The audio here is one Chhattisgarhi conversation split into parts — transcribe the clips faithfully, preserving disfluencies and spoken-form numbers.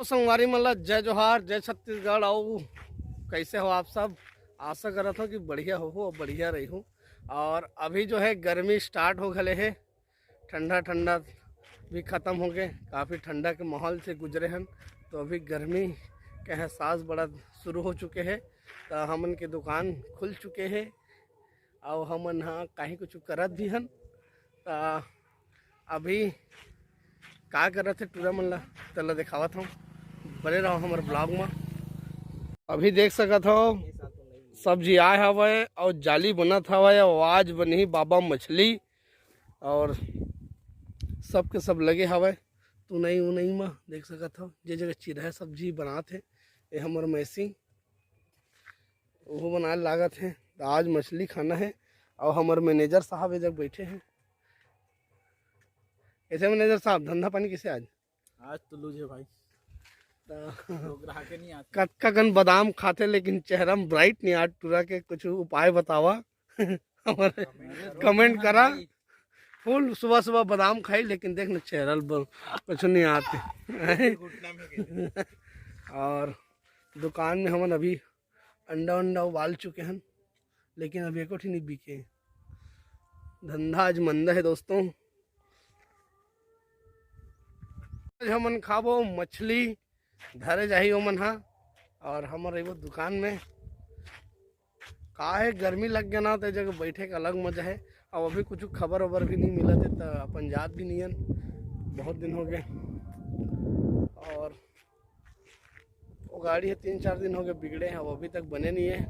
संगवारी मन ला जय जोहार, जय छत्तीसगढ़। अउ कैसे हो आप सब? आशा करत हो कि बढ़िया हो, हो बढ़िया रही हो। और अभी जो है गर्मी स्टार्ट हो गले है, ठंडा ठंडा भी खत्म हो गए, काफ़ी ठंडा के माहौल से गुजरे हन। तो अभी गर्मी के एहसास बड़ा शुरू हो चुके है। तो हमन के दुकान खुल चुके है, अउ हमन ह कहीं कुछ करत भी हन। तो अभी का करत हे टूरा मन ला, तेला देखावत हूँ, बने रहो हमर ब्लॉग में। अभी देख सकत हो सब्जी आए हवय अउ जाली बनत हवय, अउ आज बनही बाबा मछली अउ सबके सब लगे हवय। तुनई उनई में देख सकत हो जे जगह चिरहा सब्जी बनात हे, ये हमर मैसी ओहो बनाए लागत हे। तो आज मछली खाना है अउ हमर मैनेजर साहब ये जगह बैठे हैं। कैसे मैनेजर साहब, धंधा पानी कैसे आज? आज तो लूज है भाई। तो लोग ग्राहक नहीं आते। कतका कन बादाम खाते लेकिन चेहरा में ब्राइट नहीं आज टूरा के, कुछ उपाय बतावा। हमारे कमेंट करा। फुल सुबह सुबह बादाम खाई लेकिन देख ना चेहरा ल ब-, कुछ नहीं आते। घुटना में गिर। और दुकान में हमन अभी अंडा उंडा उबाल चुके हन, लेकिन अभी एको ठी नहीं बिके। धंधा आज मंदा है दोस्तों। आज हमन खाबो मछली, धरे जाही ओमन हा, और हमर एगो दुकान में का है, गर्मी लग गया ना, तो जगह बैठे का अलग मजा है। अब अभी कुछ खबर वबर भी नहीं मिलत है, तो अपन जात भी नहीं हन, बहुत दिन हो गए। और वो गाड़ी है, तीन चार दिन हो गए बिगड़े हैं, वो अभी तक बने नहीं है।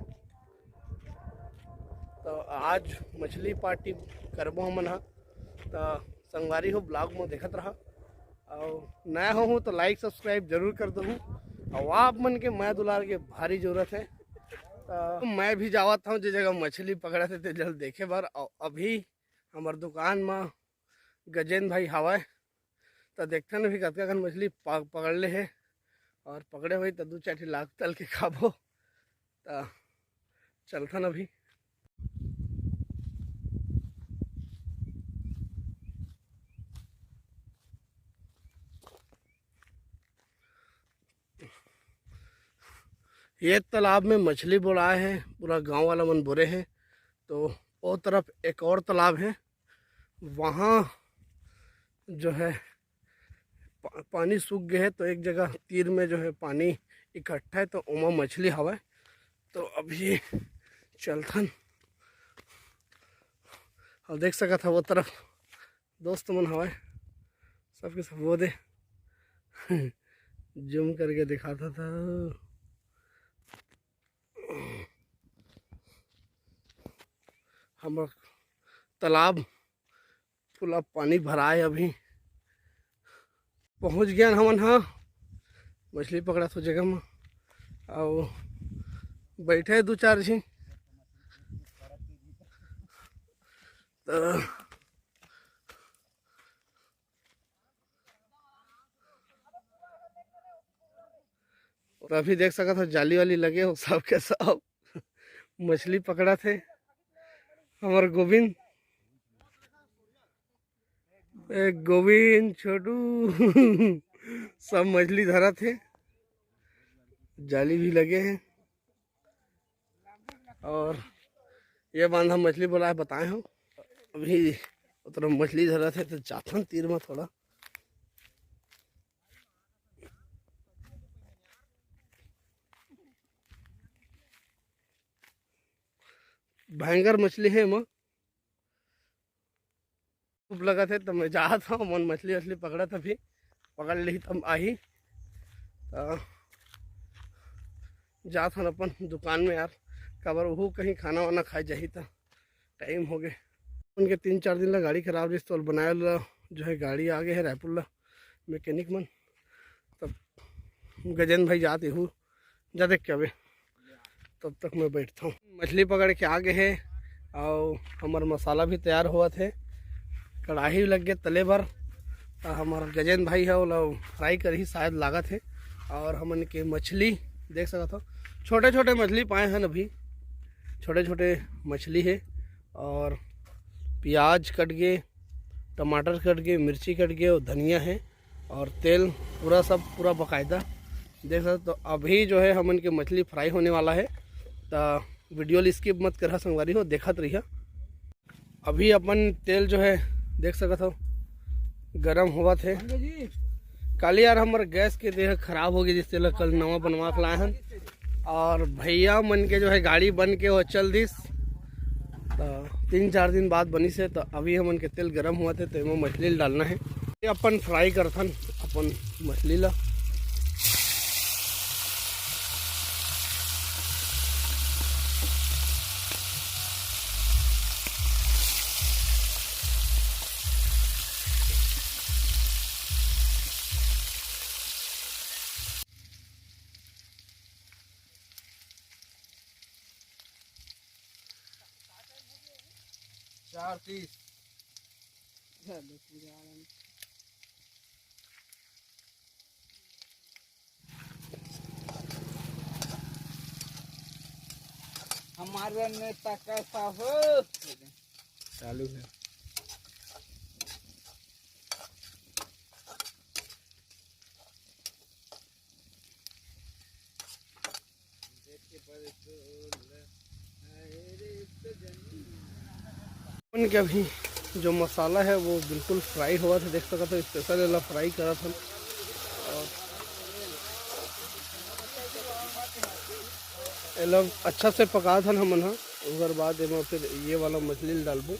तो आज मछली पार्टी करबो हमन हा, तो संगवारी हो, ब्लॉग में देखत रहा, और नया हो, हो तो लाइक सब्सक्राइब जरूर कर दहू। और आप मन के मया दुलार के भारी जरूरत है। तो मैं भी जावत हूँ जे जगह मछली पकड़त हे ते जल देखे बर। और अभी हमर दुकान में गजेंद्र भाई हवय, तो देखथन अभी कतका कन मछली प-, पकड़ ले हे, और पकड़े होही तो दू चार ठी लाग तल के खाबो। तो चलथन अभी। ये तालाब में मछली बोलाए हैं, पूरा गांव वाला मन बोरे हैं। तो वो तरफ एक और तालाब है, वहाँ जो है पा-, पानी सूख गए है, तो एक जगह तीर में जो है पानी इकट्ठा है, तो ओमा मछली हवय। तो अभी चलथन और देख सकत हव वो तरफ दोस्त मन हवय, सबके सब वो दे। जूम करके दिखाता था। हमर तालाब पूरा पानी भराए, अभी पहुँच गया हमन हा मछली पकड़ा तो जगह में, अउ बैठे दो चार झी। तो और अभी देख सकत हो जाली वाली लगे हो, सबके सब मछली पकड़त हे। हमर गोविंद, ए गोविंद, छोटू सब मछली धरत हे, जाली भी लगे हे। और ये बांधा मछली बोलाए बताए हो, अभी उतना मछली धरत हे तो जाथन तीर में थोड़ा। भयंकर मछली है एमा। धूप लगत है तो मैं जात हूँ, मन मछली वछली पकड़त अभी, पकड़ ली तब आही। तो जात हन अपन दुकान में यार, काबर वो कहीं खाना वाना खाए जाही तो टाइम हो गए। उनके तीन चार दिन ला गाड़ी खराब रही तो बनाए ला जो है गाड़ी आ गए है रायपुर ला मैकेनिक मन। तब गजेंद्र भाई जात एहू जा देख के अबे, तब तक मैं बैठता हूँ। मछली पकड़ के आ गए है और हमार मसाला भी तैयार हुआ थे, कढ़ाई लग गए तले भर। तो हमार गजेंद्र भाई है, वो फ्राई करही शायद लागत है। और हमन के मछली देख सकत हो, छोटे छोटे मछली पाए हैं अभी, छोटे छोटे मछली है। और प्याज कट गए, टमाटर कट गए, मिर्ची कट गए और धनिया है। और तेल पूरा सब पूरा बाकायदा देख सकत हो, अभी जो है हमन के मछली फ्राई होने वाला है, त वीडियो ल स्किप मत करहा संगवारी हो, देखत रहिहा। अभी अपन तेल जो है देख सकत हो गरम होवत है। काली यार हमर गैस के देह खराब हो गई, जिस तेल कल नवा बनवा के लाए हन। और भैया मन के जो है गाड़ी बन के वो चल दिस, तो तीन चार दिन बाद बनिस है। तो अभी हमन के तेल गरम होवत है, तो एमा मछली ल डालना है। ये अपन फ्राई करथन अपन मछली ला। चार तीस। हमारे नेता कैसा हो? चालू है। अपन के अभी जो मसाला है वो बिल्कुल फ्राई होवत है, देख सकत हो, स्पेशल एला फ्राई करत हन। और एला अच्छा से पकात हन हमन ह। ओकर बाद एमा फिर ये वाला मछली ल डालबो।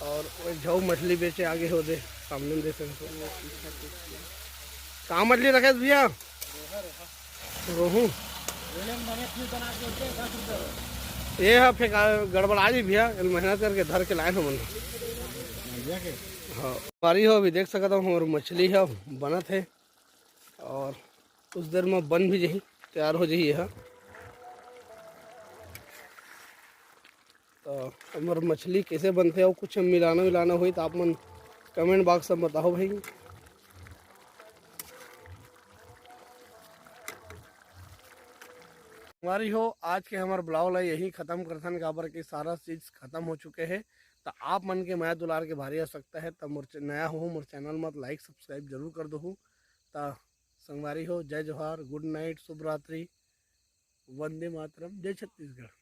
और वो झऊ मछली बेचे आगे हो दे, सामने में देख सकत हो। का मछली रखे भैया? रोहू। ये ह फेंका, गड़बड़ा जी भैया, एल मेहनत करके धर के लाए हमन। हाँ, पारी हो, अभी देख सकत हो हमर मछली ह बनत है और कुछ देर में बन भी जही, तैयार हो जही। यह तो हमर मछली कैसे बनथे और कुछ मिलाना मिलाना होई तो आप मन कमेंट बॉक्स में बताओ भाई। संगवारी हो, आज के हमर ब्लॉग ला यही खत्म करथन, काबर के सारा चीज खत्म हो चुके हे। तो आप मन के मया दुलार के भारी आवश्यकता है। तो मोर च-, नया हो मोर चैनल में, तो लाइक सब्सक्राइब जरूर कर दो। तो संगवारी हो, जय जोहार, गुड नाइट, शुभ रात्रि, वंदे मातरम, जय छत्तीसगढ़।